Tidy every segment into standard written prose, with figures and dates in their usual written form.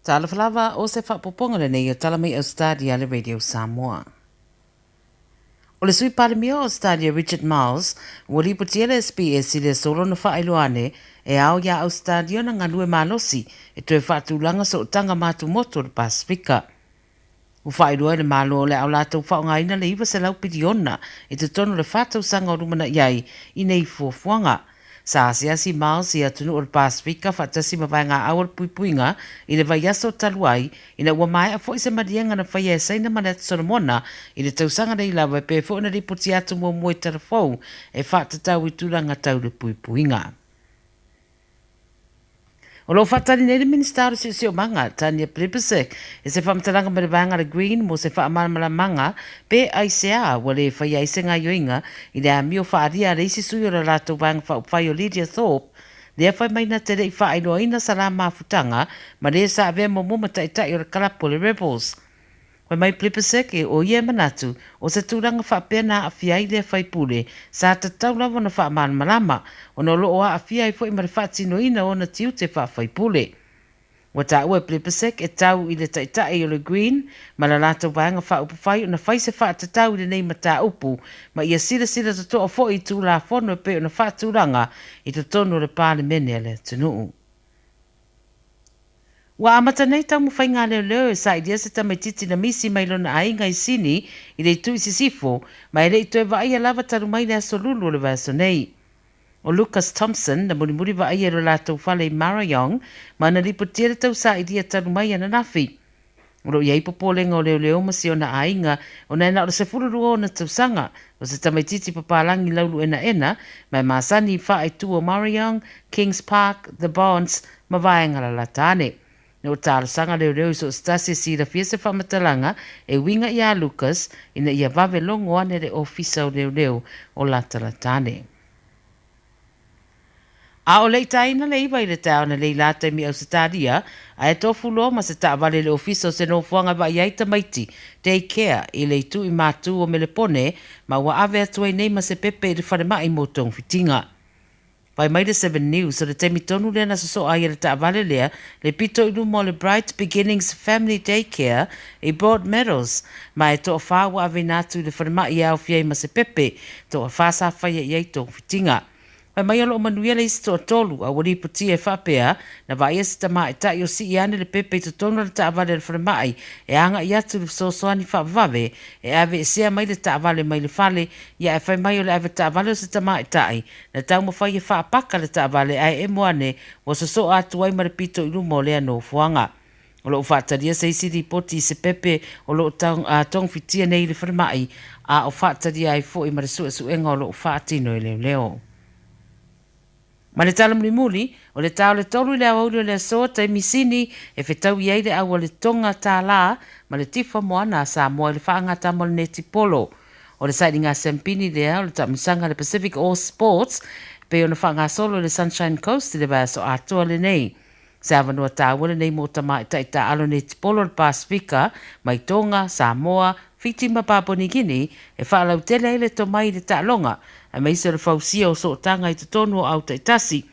Talofa lava, o se faaopoopoga lenei o Tala Mai Ausetalia a le Radio Samoa. O le Sui Palemia o Ausetalia Richard Marles, ua lipotia le SBS i le aso lona faailoa ane e ao iā Ausetalia ona galue malosi e toe faatulaga sootaga ma atumotu o le Pasefika. Ua faailoa e le Malo o le a o latou faaaogaina le 900 piliona i totonu o le fa tausaga o lumanai ai i nei fuafuaga. Sa asiasi Miles i atunuu o le Pasefika faatasi ma vaegaau o le puipuiga i le vaiaso talu ai ina ua maea foi se maliega na faia e Saina ma le Atu Solomona i le tausaga nei lava e pei foi ona lipotia atu muamua i tala fou e faatatau i tulaga tau le puipuiga. O lo o faatali nei le Minisita o le Siosiomaga, Tanya Plibersek, i se faamatalaga mai le vaega a le Green mo se faamalamalamaga pe aisea ua le faia ai se gaioiga i le amio faaalia a le isi sui o le latou vaega faaupufai o Lydia Thorpe, lea fai mai na te le i faailoaina sa la mafutaga ma le sa avea muamua ma taitai o le kalapu o le Rebels. Fai mai Plibersek, o ia e manatu, o se tulaga faapea na aafia ai lea faipule, sa tatau lava ona faamalamalama, ona o lo o aafia ai foi ma le faatinoina o ona tiute faafaipule. Ua taua e Plibersek e tau i le taitai o le Green ma la latou vaega faaupufai ona fai se faatatau i lenei mataupu ma ia silasila totoa foi i Tulafono e pei ona faatulaga i totonu o le Palemene a le atunuu. Ua amata nei taumafaiga a leoleo e sailia se tamaitiiti na misi mai lona aiga i Sini i le itu i sisifo, ma e le i toe vaaia lava talu mai le aso lulu o le vaiaso nei. ʻO Lucas Thompson na mulimuli vaaia i lo latou fale i Marayong ma na lipotia le tausailia talu mai ananafi. O lo o i ai popolega o leoleo ma si ona aiga ona e na o le 12 ona tausaga, o se tamaitiiti papalagi lauluenaena ma e masani i faaitu o Marayong, Kings Park, The Bonds ma vaega lalata ane. Na ua talosaga leoleo i so o se tasi e silafia se faamatalaga e uiga iā Lucas ina ia vave logo ane le ofisa o leoleo o latalata ane. A o le i taina le iva i le taeao ananei la taimi Ausetalia, ae tofu loa ma se taavale i le ofisa o se nofoaga e vaai ai tamaiti, day care, i le itu i Matu o Melepone ma ua ave atu ai nei ma se pepe i le falemai mo togafitiga. Fai mai le Seven News, o le taimi tonu lea na sosoa ai e le taavale lea le pito i luma o le Bright Beginnings Family Day Care i Broadmeadows ma e toafā ua aveina atu i le falemai e aofia ai ma se pepe, toafā sa faia i ai togafitiga. Fai mai o lo o manuia le isi toatolu, a ua lipotia e faapea, na vaaia se tamaitai o sii ane le pepe i totonu o le taavale a le falemai e agai atu i le fesoasoani faavavave e aveesea mai le taavale mai le fale ia ae fai mai o le avetaavale o se tamaitai na taumafai e faapaka le taavale ae emo ane ua sosoa atu ai ma le pito i luma o lea nofoaga. O lo o faatalia se isi lipoti i se pepe o lo o togafititia nei i le falemai, a o faatalia ai foi ma le suesuega o lo o faatino e leoleo. Ma le tala mulimuli, o le ta o le tolu i le aoauli o le aso, taimi sini e fetaui ai le au a le Tonga Tālā ma le Tifa Moana a Samoa i le faagatama o le netipolo. O le sailiga siampini lea o le taamilosaga a le Pacific All Sports e pei ona faagasolo i le Sunshine Coast i le vaiaso atoa lenei. Se avanoa tāua lenei mō tamaitai tāalo netipolo o le Pasifika, mai Tonga, Samoa, Fiti ma Papua New Guinea, e faalautele ai le tomai i le taaloga, aemaise o le fausia o sootaga i totonu o au taitasi.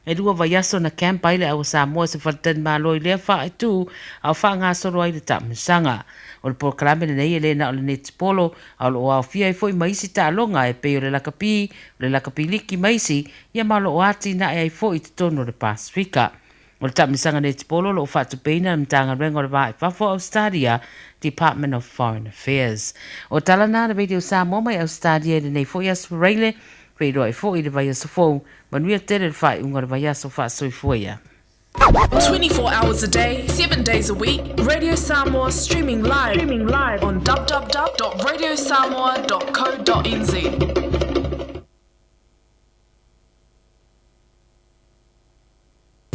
E lua vaiaso na camp ai le au a Samoa i se faletalimalo i lea faaitu a o faagasolo ai le taamilosaga. O le polokalame lenei e le na o le netipolo, a o lo o aofia ai foi ma isi taaloga e pei o le lakapi, o le lakapi liki ma isi, ia ma o lo o atinae ai foi i totonu o le Pasefika. O le taamilosaga netipolo o lo o faatupeina e le Matagaluega o le Va i Fafo o Ausetalia, Department of Foreign Affairs. O tala na a le Radio Samoa mai Ausetalia i lenei foi aso Faraile, feiloai foi i le vaiaso fou. Manuia tele le faaiuga o le vaiaso faasoifua ia. 24 hours a day, 7 days a week, Radio Samoa streaming live, streaming live on www.radiosamoa.co.nz.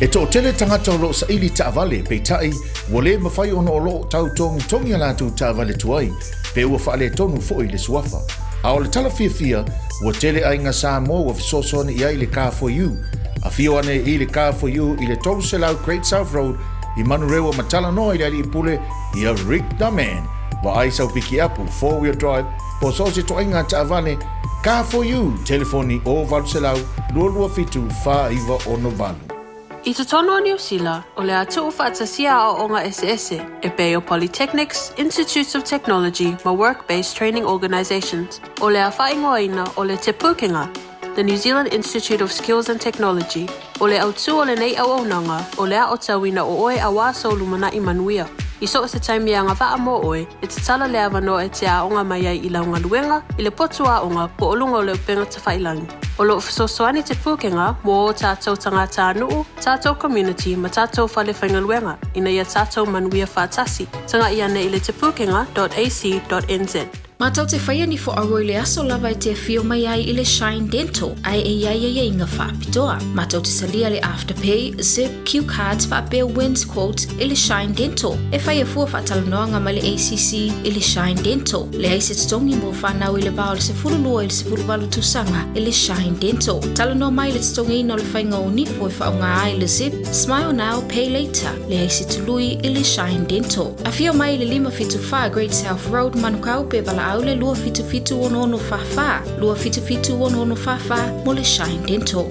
E toatele tagata o lo o saili taavale, peitai, ua le mafai ona o lo o tau togitogi a latou taavale tuai, pe ua faaletonu foi le suafa. A o le tala fiafia, ua tele aiga Samoa ua fesoasoani i ai i le Car4U. Afio ane i le Car4U i le 300 Great South Road i Manurewa ma talanoa i le alii pule ia Rick the Man. Vaai sau pikiapu, four wheel drive, po o so o se toaiga taavale, Car4U, telefoni 0800 227 4968. I totonu o Niu Sila, o le a tuufaatasia aoaoga eseese, e pei o Polytechnics, Institutes of Technology ma Work-Based Training Organisations. O le a faaigoaina o le Te Pūkenga, The New Zealand Institute of Skills and Technology, o le autū o lenei auaunaga o le aotauina o oe auā sou lumanai manuia. I so o se taimi e agavaa mō oe, e tatala le avanoa e te aoga mai ai i lau galuega, i le potu aoga po o luga o le upega tafailangi. O lo o fesoasoani Te Pūkenga mō ō tātou tagatānuu, tātou community ma tātou whale whaigaluega ina ia tātou manuia whātasi. Tangai ane i le tepūkenga.ac.nz. Mātou te whaia ni whoaroa i le aso lava e te awhio mai ai i le Shine Dental ae e iai ai inga whaapitoa. Mātou te salia le Afterpay, Zip, Cue Cards whaapea Wins Quotes i le Shine Dental. E whai a fua whaatalanoanga mai le ACC i le Shine Dental. Leai se totogi mo whanau i le va o le 12 i le 18 tausaga i le Shine Dental. Talanoa mai le totogiina o le whainga o nifo e whaonga ai le Zip, Smile Now, Pay Later, leai se tului i le Shine Dental. Afio mai i le 574 Great South Road, Manukau, pe valaau le 277 6644, 277 6644 mo le Shine Dental.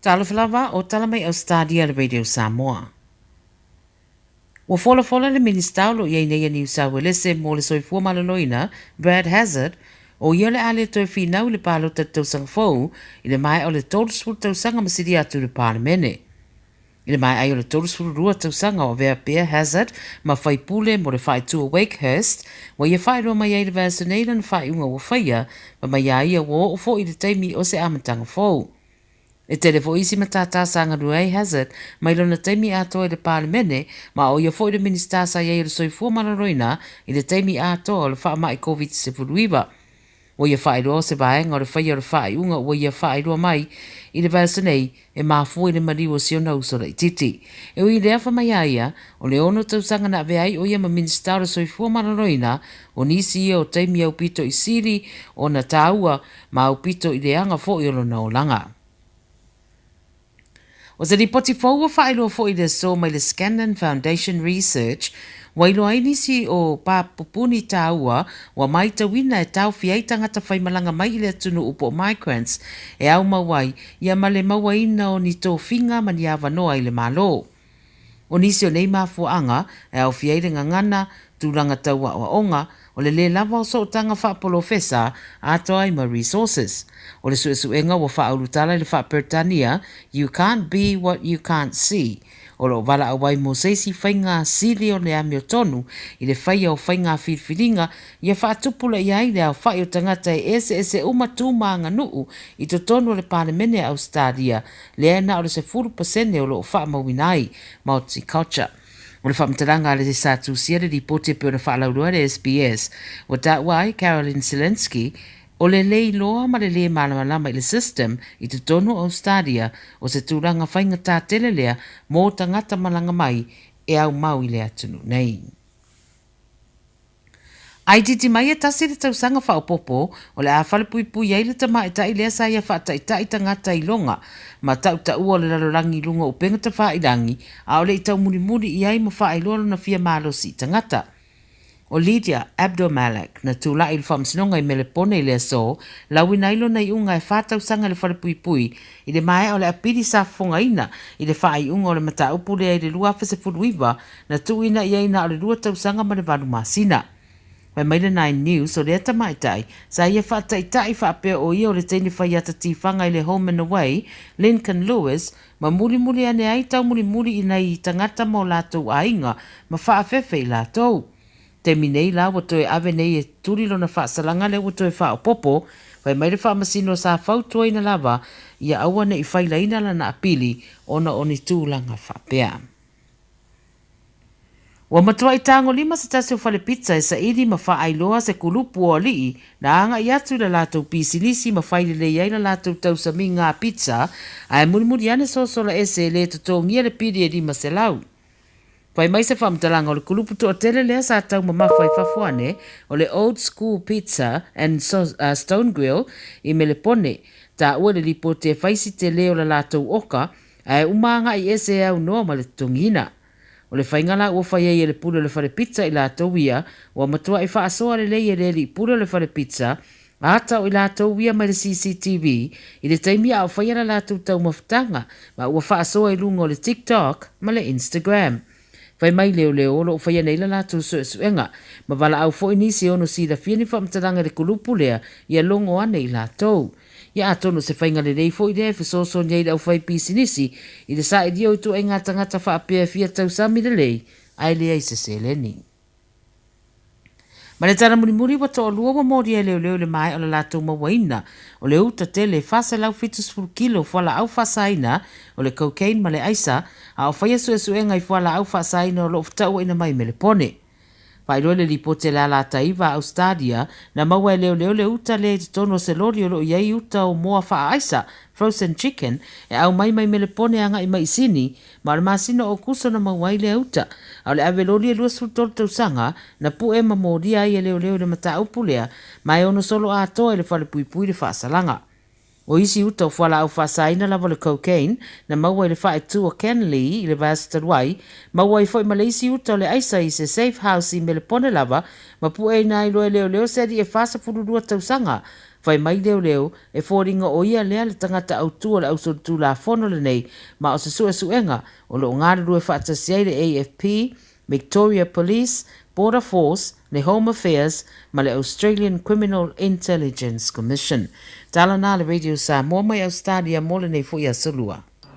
Talofa lava o tala mai Australia le Radio Samoa. Ua folafola le Minista o lo o i ai nei a Niu Sauelese mo le Soifua Maloloina, Brad Hazzard, o ia o le a le toe finau i le palota i le tausaga fou i le maea o le 30 tausaga ma silia atu i le Palemene. I le maea ai o le 32 tausaga o avea pea Hazzard ma faipule mo le faaitu o Wakehurst, ua ia faailoa mai ai i le vaiaso nei lana faaiuga ua faia, fai mai a ia ua oo foi i le taimi o se amataga fou. E tele foi isi matata sa galue ai Hazzard mai lona taimi atoa i le Palemene, ma o ia foi le Minisita sa i ai o le Soifua Maloloina i le taimi atoa o le faamai Koviti-19. Ua ia faailoa o se vaega o le faia o le faaiuga ua ia faailoa mai i le vaiaso nei e mafua i le maliu o si ona uso laitiiti. E ui i lea fai mai a ia, o le ono tausaga na avea ai o ia ma Minisita o le Soifua Maloloina, o nisi ia o taimi aupito i sili ona taua ma aupito i le aga foi o lona olaga. O se lipoti fou ua faailoa foi i le aso mai le Scanlon Foundation Research, ua iloa ai nisi o pā pupuni tāua ua maitauina e taofi ai tagata faimalaga mai i le atunuu po o migrants e au mau ai ia ma le mauaina o ni tofiga ma ni avanoa i le Malo. O nisi o nei mafuaaga e aofia ai le gagana, tulaga tau aoaoga, o le lē lava o sootaga faapolofesa atoa ai ma resources. O le suesuega ua faaulutala i le faa-Peretania You can't be what you can't see, o lo o valaau ai mo se isi faiga sili o le amiotonu i le faia o faiga filifiliga ia faatupulaia ai le aofai o tagata e eseese uma tu ma aganuu i totonu o le Palemene a Ausetalia lea na o le 10% o lo o faamauina ai multiculture. O le faamatalaga a le sa tusia le lipoti e pei ona faalauiloa e le SBS, ua taua ai Caroline Zelinsky, o le le iloa ma le lē malamalama i le system i totonu o Australia o se tulaga faigata tele lea mō tagata malaga mai e au mau i le atunuu nei. A itiiti mai e tasi le tausaga faaopoopo, o le a falepuipui ai le tamaitai lea sa ia faataitai tagata i loga ma tautaua o le lalolagi i luga o upega tafailangi, a o le i taumulimuli i ai ma faailoa lona fia malosi i tagata. O Lydia Abdelmalek, na tulai i le faamasinoga i Melepone i le aso, lauina ai lona iuga e fa tausaga i le falepuipui i le maea o le apili sa fofogaina i le faaiuga o le mataupu lea i le 2019 na tuuina i ai na o le lua tausaga ma le valu masina. Fai mai le Nine News, o lea tamaitai, sa ia faataitai faapea o ia o le teine faiata tifaga i le Home and Away, Lincoln Lewis, ma mulimuli ane ai taumulimuli i nai tagata ma o latou aiga ma faafefe i latou. Taimi nei la ua toe ave nei e tuli lona faasalaga lea ua toe faaopoopo, fai mai le faamasino sa fautuaina lava ia aua ne i failaina lana apili ona o ni tulaga faapea. Ua matuai tagolima se tasi o fale pizza e saili ma faaailoa se kulupu o alii na agai atu i la latou pisinisi ma fai lelei ai la latou tausamiga pizza ae mulimuli ane sosola ese e le totogia le pili e 500. Fai mai se faamatalaga o le kulupu toatele lea sa taumamafa i fafo ane o le Old School Pizza and Stone Grill i Melepone, taua i le lipoti e fai si tele o la latou oka ae uma agai ese e aunoa ma le totogiina. O le faiga la ua fai ai e le pule o le fale pizza i latou ia, ua matuai faasoa lelei e le alii pule o le fale pizza, Ata o i latou ia mai le CCTV i le taimi a o faia la latou taumafataga ma ua faasoa i luga o le TikTok ma le Instagram. Fai mai leoleo o lo o faia nei la latou suesuega ma valaau foi nisi e ono silafia ni faamatalaga i le kulupu lea ia logo ane i latou. Ia atonu o se faiga lelei foi lea e fesoasoani ai i le aufaipisinisi i le sailia o ituaiga tagata faapea e fia tausami lelei ae leai se seleni. Ma le tala mulimuli ua toalua ua molia e leoleo i le maea o le latou mauaina o le uta tele 470 kilo fualaau faasaina o le cocaine ma le aisa, a o faia suesuega i fualaau faasaina o lo o fetauaina mai Melepone. Faailoa i le lipoti a le Alataivā a Ausetalia, na maua e leoleo le uta lea i totonu o se loli o lo o i ai uta o moa faaaisa, frozen chicken, e aumai mai Melepone agai mai i Sini, ma o le masina o Aokuso na maua ai lea uta. A o le ave loli e 23 tausaga, na pue ma molia ai e leoleo i le mataupu lea, ma e ono solo atoa i le falepuipui le faasalaga. O isi uta o fualaau faasaina lava o le cocaine na maua i le faaitu o Kenley i le vaiaso talu ai, maua ai foi ma le isi uta o le aisa i se safe house i Melepone lava ma pueina ai loa e leoleo se alii e 42 tausaga. Fai mai leoleo, e foliga o ia lea le tagata autu o le ausolitulafono lenei ma o se suesuega o lo o galulue faatasi ai le AFP, Victoria Police, Border Force, le Home Affairs ma le Australian Criminal Intelligence Commission. Tala na le Radio Samoa mai Ausetalia mo lenei foi aso Lua.